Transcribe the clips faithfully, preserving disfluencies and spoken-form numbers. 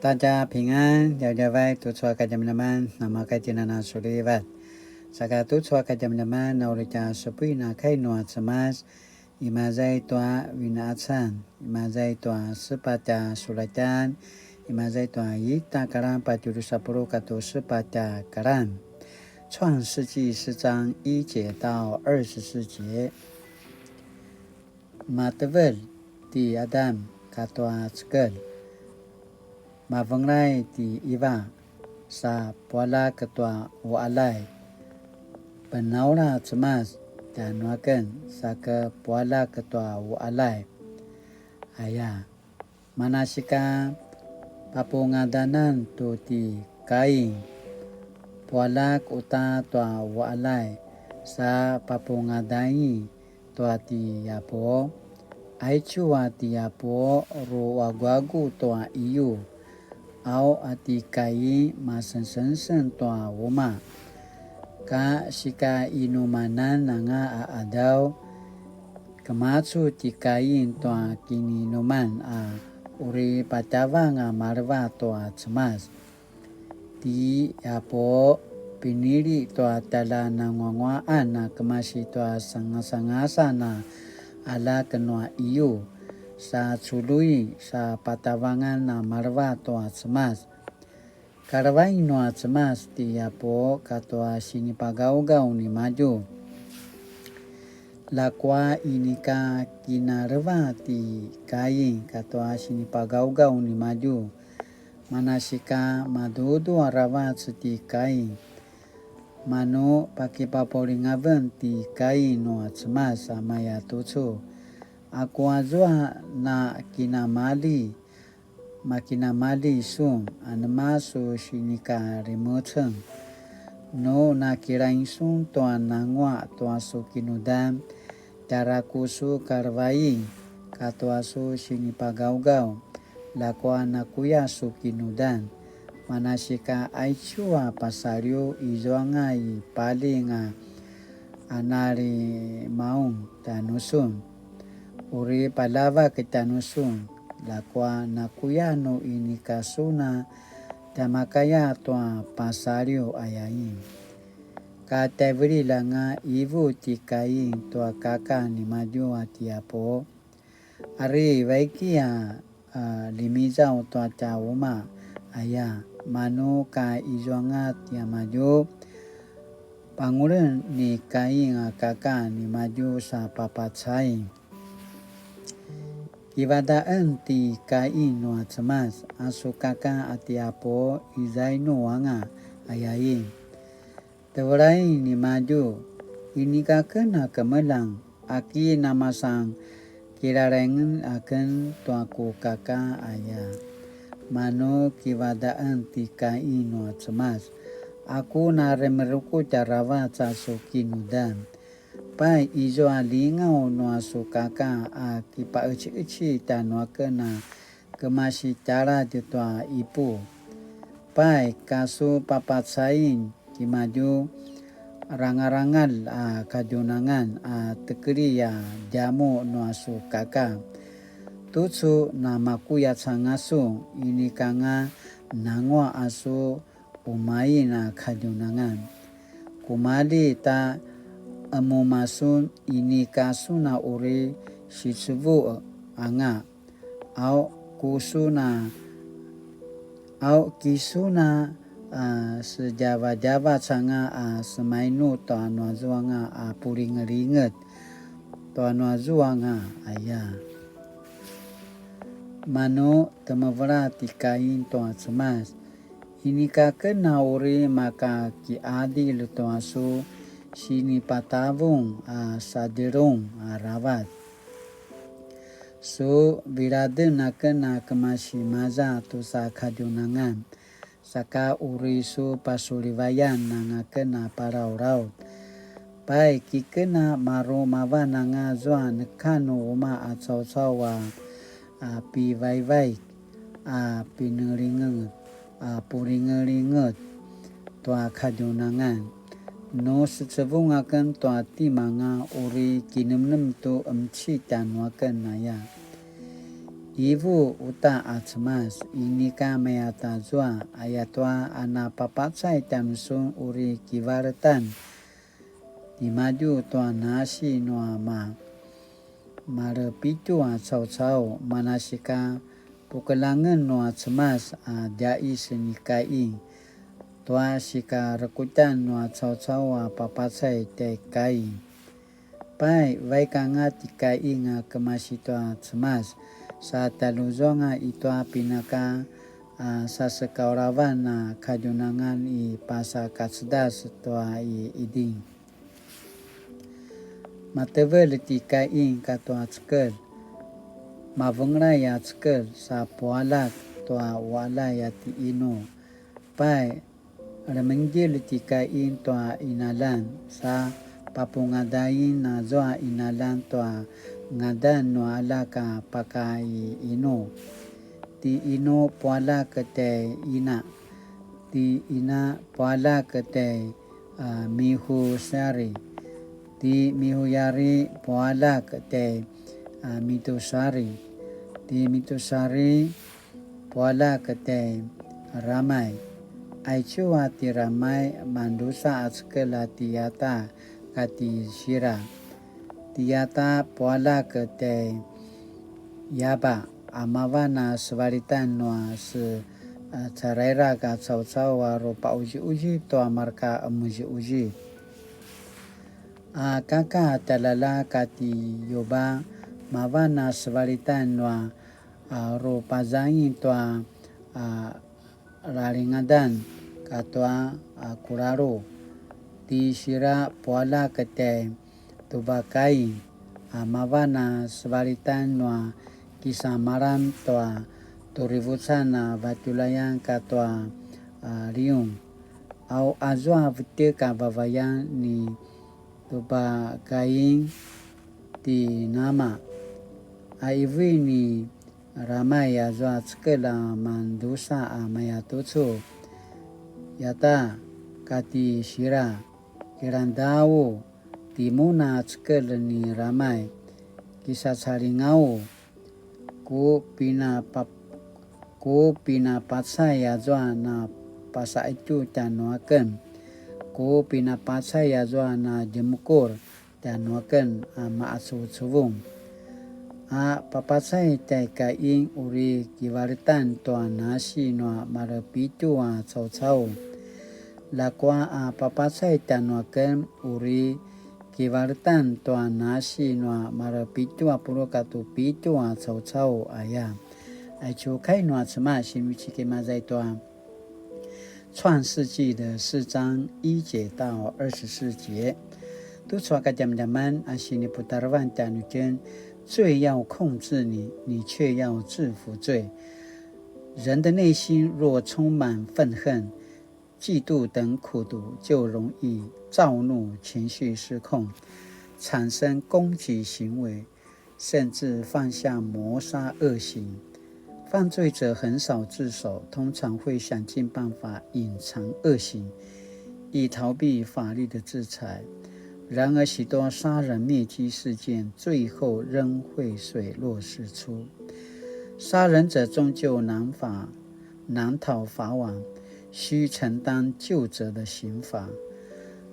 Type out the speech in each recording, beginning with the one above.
大家平安, djavadjavay tucu a kadjamadjaman, namakaitinana sulivat. Saka tucu a kadjamadjaman, na uri tja supuin a kai nua Cemas, imaza i tua Vinqacan, imaza i tua sepatj a sulatjan, imaza i tua ita karan patje drusa puluq katua sepatj a karan. 创世纪四章一节到二十四节。 Matevelj ti Adam katua cekelj. Mavenglay ti Iva sa pualjak tua uqaljay. Penaula Cemas tjanuaken sa ke pualjak tua uqaljay, aya. Manasika papungadanan tu ti Kain, pualjak uta tua uqaljay, sa papungadani tua ti Yapu. Aicu a ti Yapu ruaguagu tua iyu, au a ti Kain masengsengseng tua umaq. Ka sika inumanan anga a qadaw, kemacu ti Kain tua kininuman a uri patjavang a maleva tua Cemas. Ti Yapu pinili tua tjaljananguanguaqan a kemasi tua sangasangasan a aljak nua iyu, sa cului sa patavangan a maleva tua Cemas. Kalevain nua Cemas ti Yapu katua sinipagawgaw nimadju. Ljakua inika kinaleva ti Kain katua sinipagawgaw nimadju. Manasika madudu aravac ti Kain. Manu pakipapulingaven ti Kain nua Cemas a maya tucu. Aku azua na kinamali makinamali sun, anema su sinikalimuceng? Nu nakilaing sun tua nanguaq tua su kinudan, tjara ku su kalevain katua su sinipagawgaw, ljakua nakuya su kinudan. Manasika aicu a pasaliw izuanga i paling a analimaung tjanusun. Uri paljavak tjanusun, ljakua nakuya nu inika sun a tjamakaya tua pasaliw ayain. Ka tjaivililj anga ivu ti Kain tua kaka nimadju a ti Yapu. Ari vaiki a a, limizaw tua tja umaq aya, manu ka izuanga tiamadju, pangulen ni Kain a kaka nimadju sa papacai. Kivadaqen ti Kain nua Cemas, a su kaka a ti Yapu izainu anga ayain. Tevelain nimadju, inika ken a kemeljang, aki namasan kilalaingen aken tua ku kaka aya. Manu kivadaqen ti Kain nua Cemas, aku na remerukutj aravac a su kinudan. Pai izua lingaw nua su kaka a kipaqeciqeci tjanuaken a kemasi tjaladj tua ipu. Pai ka su papacain timadju rangarangal a kadjunangan a tekelji a djamuq nua su kaka. Tucu namakuyac anga su, inikanga nanguaq a su umain a kadjunangan. Kumalji ta emuma sun inika sun a uri sicevuq anga. Au ku sun a, au ki sun a, a, sedjavadjavac anga a semainu tua nuazuanga a pulingelinget tua nuazuanga aya. Manu temevela ti Kain tua Cemas, inika ken a uri maka kiqadilj tua su sinipatavung a sadjelung aravac. Su viladen aken a kemasi maza tusa kadjunangan, saka uri su pasulivayan anga ken a palaulaut. Pai ki ken a maru mavan anga zua neka nu umaq a caucau a, a pivaivaik a pinelinget a pulingelinget tua kadjunangan. Nu secevung aken tua timanga uri kinemnem tu emci tjanuaken aya. Ivu uta a Cemas, inika mayatazua, ayatua a napapacay tjanusun uri kivaletan timadju tua nasi nua ma-, malepitju a caucau, manasika pukeljangen nua Cemas a djaqis ni Kain, tua sikarekutjan nua caucau a papacay tjai Kain. Pai, vaik anga ti Kain a kemasi tua Cemas, sa tjaluzuanga i tua pinaka a sasekaulavan a kadjunangan i pasa kacedas tua i Idin. Matevelj ti Kain katua cekelj, mavengelay a cekelj sa pualjak tua uqaljay a ti Inu. Pai, lemengdjilj ti Kain tua qinaljan, sa papungadain azua qinaljan tua ngadan nua aljak a paka i Inu. Ti Inu pualjak tjai Ina, ti Ina pualjak tjai, a, Mihusari, ti Mihuyari pualjak tjai, a, Mitusari, ti Mitusari pualjak tjai Ramay. Aicu a ti Ramay mandrusa a cekelj a ti Yata kati Sira. Ti Yata pualjak tjai Yaba, a mavan a sevalitan nua se, a, carairaka caucau a ru paquziquzip tua marka qemuziquzip. A kaka tjalalak a ti Yuba, mavan a sevalitan nua, a, ru pazaing tua, a, lalingadan katua, a, kularu. Ti Sira pualjak tjai Tubakain, a mavan a sevalitan nua kisamaran tua turivucan a vatjulayan katua, a, liung. Au azua vetjek a vavayan ni Tubakain ti Nama. A ivu ni Ramay azua cekelj a mandrusa a mayatucu. Yata, kati Sira, kilangdau, timun a cekelj ni Ramay, kisacalingau, ku pinapa-, ku pinapacay azua na pasaqetju tjanuaken, ku pinapacay azua na djemukul tjanuaken a maqacuvucuvung. A papacay tjai Kain uri kivaletan tua nasi nua malepitju a caucau. Ljakua a papacay tjanuaken uri kivaletan tua nasi nua malepitju a puluq katua pitju a caucau aya. Aicu kai nua Cemas, sinivecik imaza i tua 创世纪的四章一节到二十四节。Tucu a kadjamadjaman a siniputarevan tjanuitjen, 罪要控制你，你却要制服罪。人的内心若充满愤恨、嫉妒等苦毒，就容易躁怒、情绪失控，产生攻击行为，甚至犯下谋杀恶行。犯罪者很少自首，通常会想尽办法隐藏恶行，以逃避法律的制裁。然而，许多杀人灭迹事件最后仍会水落石出。杀人者终究难法，难逃法网，需承担旧责的刑罚。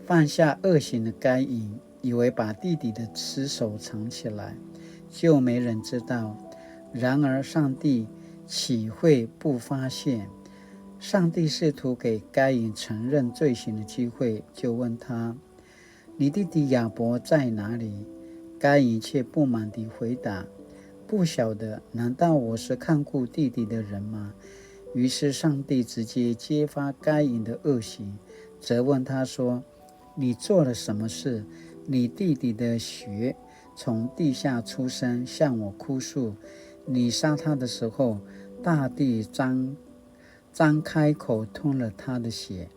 犯下恶行的该隐 以为把弟弟的尸首藏起来，就没人知道。然而上帝岂会不发现？上帝试图给该隐承认罪行的机会，就问他：“你弟弟亚伯在哪里？”该隐却不满地回答：“不晓得，难道我是看顾弟弟的人吗？”于是上帝直接揭发该隐的恶行，责问他说：“你做了什么事？你弟弟的血从地下出声，向我哭诉。你杀他的时候，大地张，张开口吞了他的血。”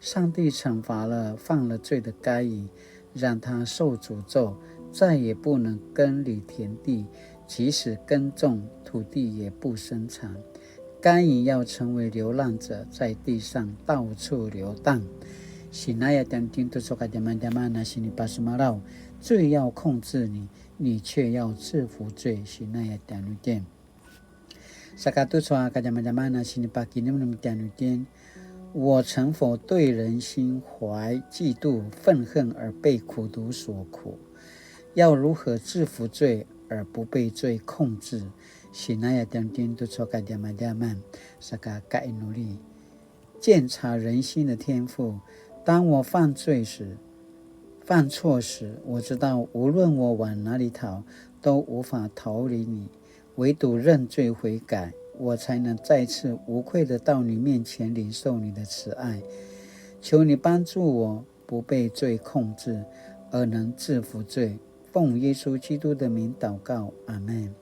上帝惩罚了犯了罪的该隐，让他受诅咒，再也不能耕犁田地，即使耕种，土地也不生产。 该隐要成为流浪者，在地上到处流荡。Sinaya tjanuitjen tucu a kadjamadjaman a sinipasemalaw, 罪要控制你，你却要制服罪。Sinaya tjanuitjen. Saka tucu a kadjamadjaman a sinipakinemnem tjanuitjen, 我曾否對人心懷嫉妒、憤恨而被苦毒所苦？要如何制服罪而不被罪控制？Sinaya tjanuitjen tucu a kadjamadjaman, saka kainuli. 鑒察人心的天父，当我犯罪时、犯错时，我知道无论我往哪里逃，都无法逃离你。唯独认罪悔改，我才能再次无愧的到你面前领受你的慈爱。求你帮助我不被罪控制，而能制服罪。奉耶稣基督的名祷告，阿们。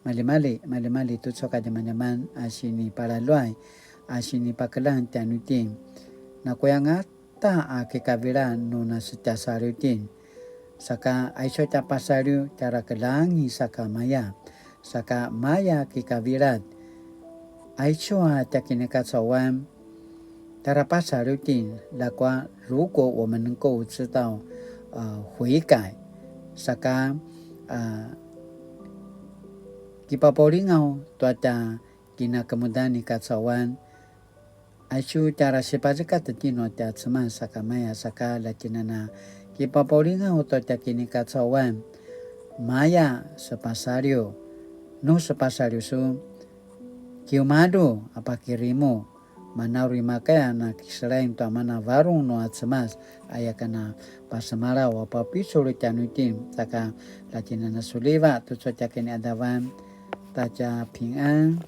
Malimali, malimali tucu a kadjamadjaman a sinipalaluay, a sinipakeljang tjanuitjen. Nakuya angata a kikavila nu nasetjasaliw itjen. Saka aicu tja pasaliw tjara keljangi sakamaya. Saka maya kikavilat. Aicu a tja kinikacauan tjara pasaliw itjen, ljakua 如果我们能够知道, a, 悔改, saka, a, kipapaulingaw tua tja kinakemudan ni kacauan, aicu tjara sipazekatj itjen nua tja Cemas sakamaya saka ljatjinana kipapaulingaw tua tja kinikacauan, maya sepasaliw, nu sepasaliw su, kiumalju a pakirimu, mana uri makaya na kiselain tua mana varung nua Cemas, aya kana pasemalaw a papicul tjanuitjen, saka ljatjinana suliva tucu a tja kiniadavan, ta tja pingan.